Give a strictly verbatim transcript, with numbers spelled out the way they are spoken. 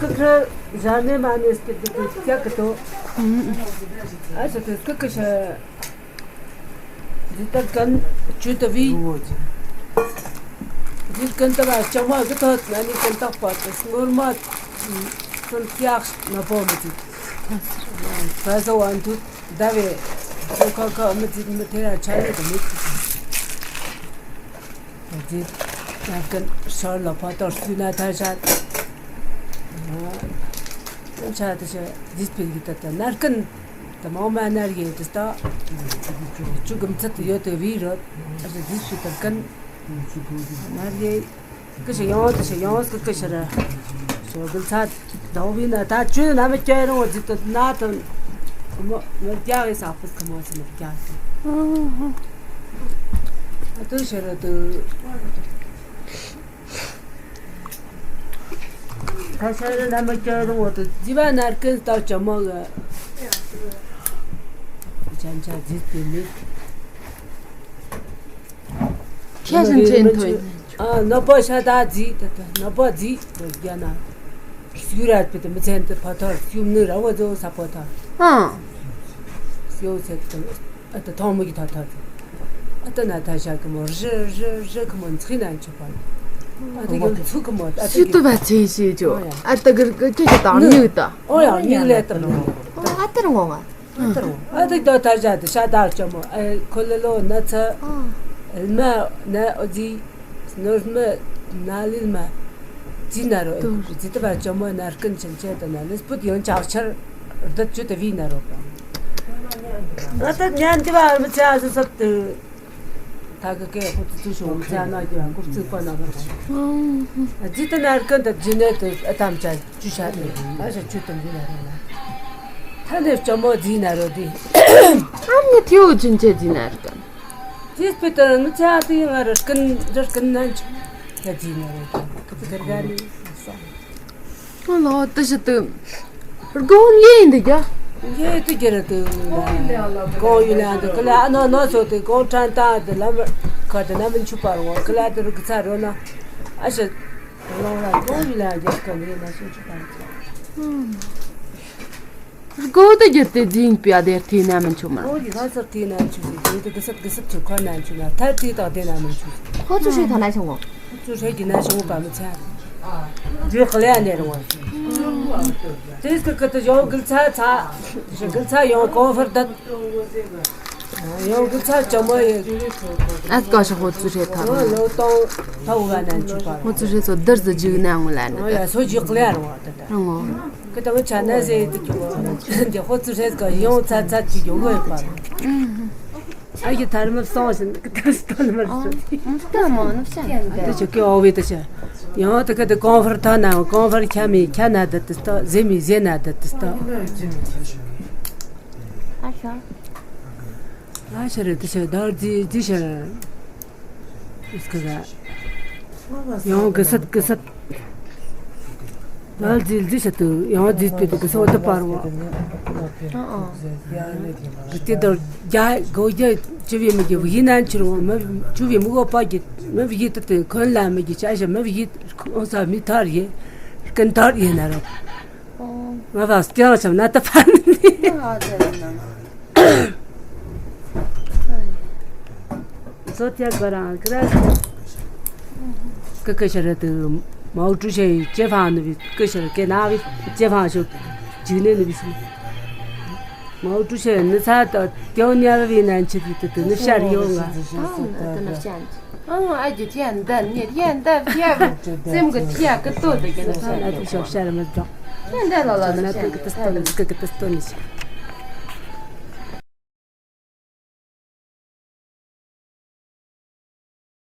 ཁ་ཁ་ཞར་ནས་མ་ནས་སྐྱིད་སྡུག་གི་སྐྱག་གི་ཏོ། ཨ་ཞིག་ཏུ་སྐུ་ཀི་ཤ། འདི་ལྟར་ཀན་ཇུ་ཏ་བི། འདི་ཀན་ཏ་བ་ལྕང་མ་གི་ཐོད་ན་ནི་ཀན་ཏག་པ་དེ་སྔོན་མ་སོན་སྐྱག་ན་པོ་མི་ཅིག་ཕ་ས་བ་འདུག་ཟླ་བའི་ཁོ་ཁ་ཁ་མི་ཅིག་མི་དེ་ཡང་ཆ་ལེ་དུ་མི་ཅིག་འདི་ཡང་ཀན་ཤར་ལ་ཕ་ཐར་སུ་ན་ཐར་ཤར། ཆ་དེ་ཤ་འདི་སྤེལ་གི་ད་ད་ནར་ཀན། ད་མང་མ་ནར་ཡེ་དེ་ད། ཅུ་གམ་ཚད་དུ་ཡོད་དེ་བི་རོད། ཨ་ཟེ་འདི་སུ་ད་ཀན། ནར་ཡེ། ཀི་ཤ་ཡོང་དེ་ཤ་ཡོང་སྐུ་ཀི་ཤ་ར། ཤོ་གུལ་ཚད། ཟླ་བའི་ན་ད་ཆུ་ན་མི་སྐྱེ་རུང་འོ་ཇི་ཏུ་ན་དུ། མོ་མི་རྒྱག་གི་ས་ཕུས་ཁ་མོ་ཆེ་མི་རྒྱག་གི། ཨ་དུ་ཤ་ར་དུ། ད་ཤ་ར་ན་མི་སྐྱེ་རུང་འོ་དུ་ཇི་བ་ནར་ཀན་ལྟར་ཅ་མོ་གི། ཅན་ཅ་ཇི་ཏུ་མི། ཁྱེད་བཞིན་ཅན་ཐོས། ཨ་ནོ་པོ་ཤ་ད་ཛི་ད་ད་ནོ་པོ་ཛི་ད་རྒྱ་ན། སུ་ར་པི་ད་མི་ཚན་ད་ཕ་ཐར་སུ་མི་ར་བ་ཛོ་ས་ཕ་ཐར། ཨང་། སུ་ཚེ་ད་ཨ་ད་ཐོང་མི་གི་ཐ་ཐར། ཨ་ད་ན་ད་ཤ་གི་མོ་རི་རི་རི་གི་མོ་ཚི་ན་ཆུ་པ། ཨ་ད་གི་ཚུ་གི་མོ་ཨ་ད་སུ་གི་ཏུ་བ་ཚེ་ཤེས་ཅོ། ཨ་ད་གི་གི་ཅི་ཅི་དང་མྱུག་ད། ཨོ་ཡ་མྱུག་ལེ་ད་མྱུག་ཨ་ད་རུང་ང་། ཨ་ད་རུང་ཨ་ད་ད་ད་ཤ་ད་ཤ་ད་ཅོ་མོ་ཨ་ཁོ་ལེ་ལོ་ན་ཚ། ཨ་མ་ན་ཨོ་ཛི། ནོར་མ་ན་ལིལ་མ། ཇི་ན་རོ། ཏུ། ཇི་ཏི་བ་ཅོ་མོ་ན་རྐུན་ཆེན་ཆེ་ཏུ་ན་ལིས་པུད་ཡོན་ཆག་ཆར། རྡབ་ཅུ་ཏུ་བི་ན་རོ་པ། ང་ད་ཉན་ཏི་བ་མི་ཆ་སུ་སབ་ཏུ། ད་གི་ཀེ་ཧུ་ཏུ་ཏུ་ཤོ་མི་ཆ་ན་ཀི་བ་ཀུབ་ཙི་པ་ན་མ་རོ། ཇི་ཏུ་ན་རྐུན་ཏུ་ཇི་ནེ་ཏུ་ཨ་ཏམ་ཆ་ཅུ་ཤ་ཏུ་ཨ་ཤ་ཅུ་ཏུ་བི་ན་རོ་ན། ད་ནེ་ཅོ་མོ་ཇི་ན་རོ་དི། ཨ་མི་ཐིའུ་ཆེན་ཆེ་ཇི་ན་རྐུན། དེ་སྤེ་ཏར་ནི་ཆ་དེ་ང་ར་ཀིན་ར་ཀིན་ན་ཆུ་ཡ་ཇི་ན་ར་ཀ་ཚི་གར་ག་ནི་ས། ཨ་ལོ་ཏི་ཤི་ཏི། རྒོ་ལེ་འདི་ག་ལེ་ཏི་ག་ར་ཏི། གོང་ཡུལ་ལ་འདི་ཀི་ལ་ཨ་ནོ་ནོ་སོ་ཏི་གོང་ཁྲན་ཏང་དི་ལམ་ཁ་ཏི་ལམ་ཆུ་པར་འོ་ཀི་ལ་ཏི་རུ་ཀི་ཚ་རོ་ན་ཨ་ཤི། ལོང་ལ་གོང་ཡུལ་ལ་རྒྱ་ཀ་ལེ་ན་སུ་ཆུ་པར་ཅི། སྒོ་དེ་བརྒྱུད་དེ་འཛིན་པའི་སྡེར་ཐེ་ན་མི་འཆུག་མ། ཁོ་གི་ལྷ་སར་ཐེ་ན་འཆུག་ཟིག་དེ་དེ་གི་སར་གི་སར་ཆུ་ཁ་ན་འཆུག་ན་ཐར་ཐེ་དག་དེ་ན་མི་འཆུག་ཟིག་ཁོ་ཚོ་ཧྲེ་ཐ་ན་བྱུང་ངོ་། ཁོ་ཚོ་ཧྲེ་གི་ན་བྱུང་ངོ་པ་མི་ཚ། རྒྱུ་ཀླད་ནས་རུང་བ། དེ་སྐུ་ཀི་ཏི་ཡོང་གིལ་ཚ་ཚ། གིལ་ཚ་ཡོང་གོང་ཧྥར་དད། ཡོང་གིལ་ཚ་ཅོ་མོ་ཡོད། ཨ་ཀ་ཤ་ཁོ་ཚོ་ཧྲེ་ཐ། ལོ་ཏོང་ཐ་བུ་བ་ན་འཆུག་པ། ཁོ་ཚོ་ཧྲེ་ཚོ་དར་ཟི་འཇུག་ན་ངུ་ལ་ནི། ཡ་སོ་རྒྱུ་ཀླད་རུང་བ་དེ་ལྟ། རུང་ངོ་། ཀི་ཏ་བ་ཆ་ན་ཟེ་ཏི་ཀི་བ། འདི་ཧོ་ཙི་ཧྲེ་ཀ་ཡོང་ཚ་ཚ་ཅི་ཡོང་གོ་ཡོད་པ། ཨ་ཡི་ཐར་མ་སོང་ཞིན་ཀི་ཏ་སྟོན་མར་སོ། ཏ་མོ་ནུབ་ཤ། ཨ་ཏི་ཆུ་ཀི་ཨོ་བི་ཏི་ཆ། ཡང་ཏི་ཀི་ཏི་གོང་ཧྥར་ཐ་ན་གོང་ཧྥར་ཁྱ་མི་ཁྱ་ན་དི་ཏི་སྟོ་ཟེ་མི་ཟེ་ན་དི་ཏི་སྟོ། ཨ་ཤ། ཨ་ཤ་རེ་ཏི་ཆ་དར་ཛི་ཛི་ཤ། ཡོང་གི་སད་གི་སད། ལ་ཛི་ལ་ཛི་ཤ་དུ་ཡང་ཛི་སྤེ་དུ་གི་སོ་དུ་པར་བ། དེ་དུ་རྒྱ་གོ་རྒྱ་ཅི་བའི་མི་གི་བི་ན་ཆུ་རུང་མི་ཆུ་བའི་མི་གོ་པ་གི་མི་བི་དུ་དུ་ཁོན་ལ་མི་གི་ཆ་ཤ་མི་བི་ཁོང་ས་མི་ཐར་ཡེ་ཀན་ཐར་ཡེ་ན་རོ། ང་བ་སྐྱང་ཤམ་ན་ད་ཕན་ནི། སོ་ཏྱ་ག་རང་ཀ་ར། ཀ་ཀ་ཤ་ར་དུ་མའོ་ཀྲུ་ཤ་ཡི་ཅེ་ཕང་ནུ་བི་ཀ་ཤ་ར་ཀེ་ན་བི་ཅེ་ཕང་ཤོ་ཇི་ནེ་ནུ་བི་ཤི། མའོ་ཀྲུ་ཤ་ཡི་ནི་ཚ་ཏོ་ཏྱོ་ཉ་བི་ན་ཆི་དུ་དུ་ནུ་ཤར་ཡོ་ང་། ཨ་ནུ་ཤར། ཨང་ཨ་ཇི་ཐི་ཡན་དན་ཉེ་ཡན་དན་ཡ་བི་སེམས་གི་ཐི་ཡ་ཀི་ཏོ་དུ་ཀེ་ནུ་ཤར་ཡོ་ང་། ཤོ་ཤར་མི་ཙོ། ཡན་དན་ལ་ལ་ནུ་ཤར། ཀི་ཏི་སྟོན་ཀི་ཏི་སྟོན་ཤ།